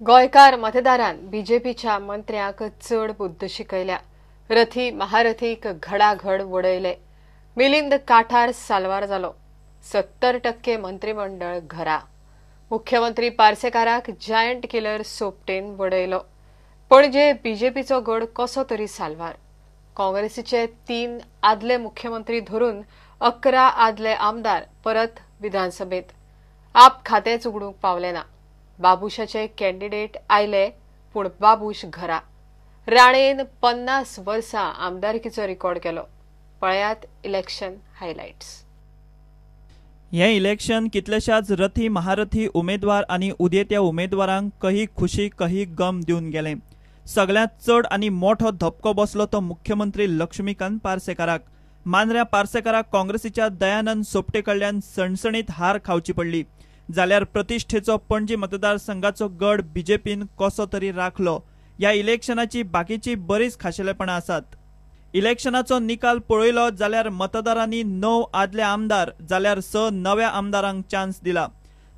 गोंयकार मतदारान बीजेपीच्या मंत्र्यांक चड बुद्द शिकयल्या. रथी महारथीक घडाघड वडयले. मिलिंद काठार साल्वार जालो. 70% मंत्रिमंडळ घरा. मुख्यमंत्री पार्सेकाराक जायंट किलर सोपटेन वडयलो. पणजे बीजेपीचो गड कसो तरी साल्वार. काँग्रेसीचे 3 आदले मुख्यमंत्री धरून 11 आदले आमदार परत विधानसभेत. आप खातेंच उगडूंक पावले ना. बाबूशाचे कॅन्डिडेट आयले पूण बाबूश घरा. राणेन 50 वर्सां आमदारकीचो रिकॉर्ड केलो. पळयात इलेक्शन हायलायट्स. हें इलेक्शन कितलेशाच रथी महारथी उमेदवार आनी उदेत्या उमेदवारांक कही खुशी कही गम दिवन गेलें. सगळ्यांत चड आनी मोठो धपको बसलो तो मुख्यमंत्री लक्ष्मीकांत पार्सेकाराक. मांद्र्या पार्सेकाराक काँग्रेसीच्या दयानंद सोपटे कडल्यान सणसणीत हार खावची पडली. जाल्यार प्रतिष्ठेचो पणजी मतदारसंघाचो गड बीजेपीन कसो तरी राखलो. ह्या इलेक्शनाची बाकीची बरीच खाशेलेपणां आसात. इलेक्शनाचो निकाल पळयलो जाल्यार मतदारांनी 9 आदले आमदार जाल्यार 6 नव्या आमदारांक चान्स दिला.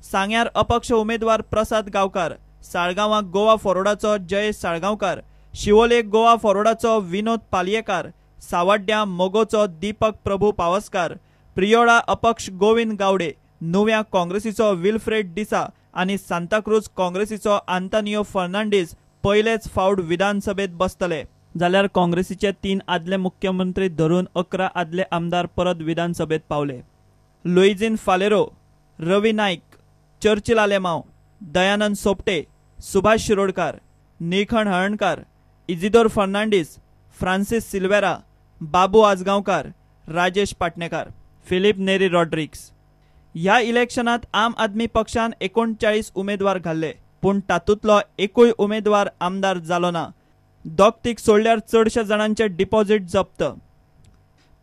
सांग्यार अपक्ष उमेदवार प्रसाद गांवकार, साळगांवाक गोवा फॉरवर्डाचो जयेश साळगांवकार, शिवोले गोवा फॉरवर्डाचो विनोद पालयेकार, सावड्ड्यां मोगोचो दीपक प्रभू पावसकार, प्रियोळा अपक्ष गोविंद गावडे, नुव्या काँग्रेसीचो विल्फ्रेड डिसा आनी सांताक्रूज काँग्रेसीचो आंतोनियो फर्नांडीस पयलेच फावट विधानसभेत बसतले. जाल्यार काँग्रेसीचे 3 आदले मुख्यमंत्री धरून 11 आदले आमदार परत विधानसभेत पावले. लुईझिन फालेरो, रवी नाईक, चर्चिल आलेमाव, दयानंद सोपटे, सुभाष शिरोडकार, निळखण हळणकार, इजिदोर फर्नांडीस, फ्रांसीस सिल्वेरा, बाबू आजगांवकार, राजेश पाटणेकार, फिलीप नेरी रॉड्रिक्स. ह्या इलेक्शनात आम आदमी पक्षान 39 उमेदवार घाल्ले, पूण तातूंतलो एकूय उमेदवार आमदार जालो ना. दोग-तीग सोडल्यार चडशा जाणांचे डिपॉझिट जप्त.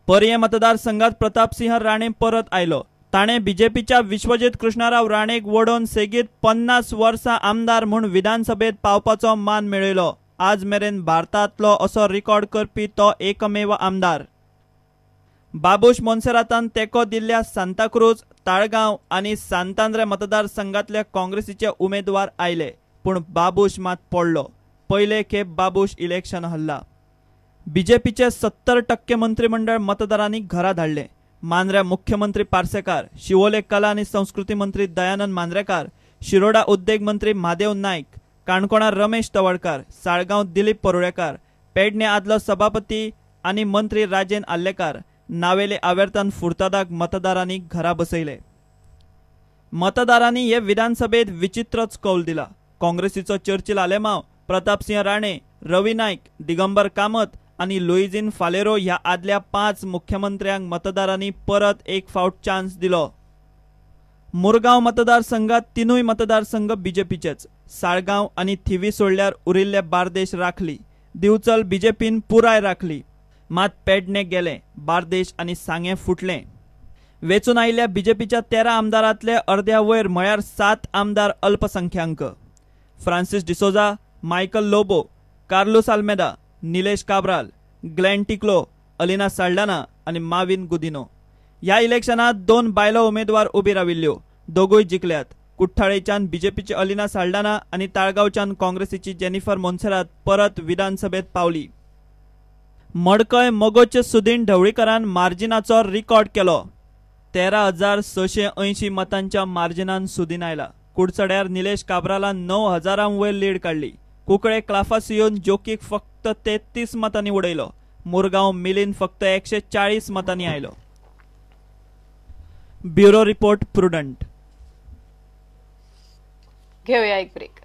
पर्यें मतदारसंघात प्रतापसिंह राणे परत आयलो. ताणें बीजेपीच्या विश्वजीत कृष्णराव राणेक वडोवन सेगीत 50 वर्सां आमदार म्हूण विधानसभेत पावपाचो मान मेळयलो. आज मेरेन भारतांतलो असो रिकॉर्ड करपी तो एकमेव आमदार. बाबूश मोन्सेरातान तेंको दिल्ल्या सांताक्रूज, ताळगांव आनी सांतांद्रे मतदारसंघातल्या काँग्रेसीचे उमेदवार आयले, पूण बाबूश मात पडलो. पयले खेप बाबूश इलेक्शन हल्ला. बीजेपीचे 70% मंत्रिमंडळ मतदारांनी घरा धाडले. मांद्र्या मुख्यमंत्री पार्सेकार, शिवोले कला आनी संस्कृती मंत्री दयानंद मांद्रेकार, शिरोडा उद्देग मंत्री म्हादेव नायक, काणकोणा रमेश तवडकार, साळगांव दिलीप परुळेकार, पेडणे आदलो सभापती आनी मंत्री राजेन आर्लेकार, नावेले आवेर्तान फुर्तादाक मतदारांनी घरा बसयले. मतदारांनी हे विधानसभेत विचित्रच कौल दिला. काँग्रेसीचो चर्चिल आलेमाव, प्रतापसिंह राणे, रवी नाईक, दिगंबर कामत आनी लुईझिन फालेरो ह्या आदल्या 5 मुख्यमंत्र्यांक मतदारांनी परत एक फावट चान्स दिलो. मुरगांव मतदारसंघात 3 मतदारसंघ बीजेपीचेच. साळगांव आनी थिवी सोडल्यार उरिल्ले बार्देश राखली. दिवचल बीजेपीन पुराय राखली. मात पेडणे गेले, बार्देश आनी सांगें फुटलें. वेंचून आयिल्ल्या बीजेपीच्या 13 आमदारांतले अर्द्या वयर म्हळ्यार 7 आमदार अल्पसंख्यांक. Francis D'Souza, Michael Lobo, Carlos Almeida, Nilesh Cabral, Glenn टिकलो, अलिना साल्डाना आनी माविन गुदिनो. ह्या इलेक्शनात 2 बायलो उमेदवार उबी राविल्ल्यो, दोगूय जिखल्यात. कुठ्ठाळेच्यान बीजेपीची अलिना साल्डाना आनी ताळगांवच्यान काँग्रेसीची जेनिफर मोन्सेरात परत विधानसभेत पावली. मडकय मगोचे सुदीन ढवळीकरान मार्जिनाचो रिकॉर्ड केलो. 13,680 मतांच्या मार्जिनान सुदीन आयला. कुडचड्यार निलेश काब्रालान 9,000 वयर लीड काडली. कुकळे क्लाफासियोन जोकीक फक्त 33 मतांनी उडयलो. मुरगांव मिलीन फक्त 140 मतांनी आयलो. Bureau report, Prudent. घेऊया एक ब्रेक.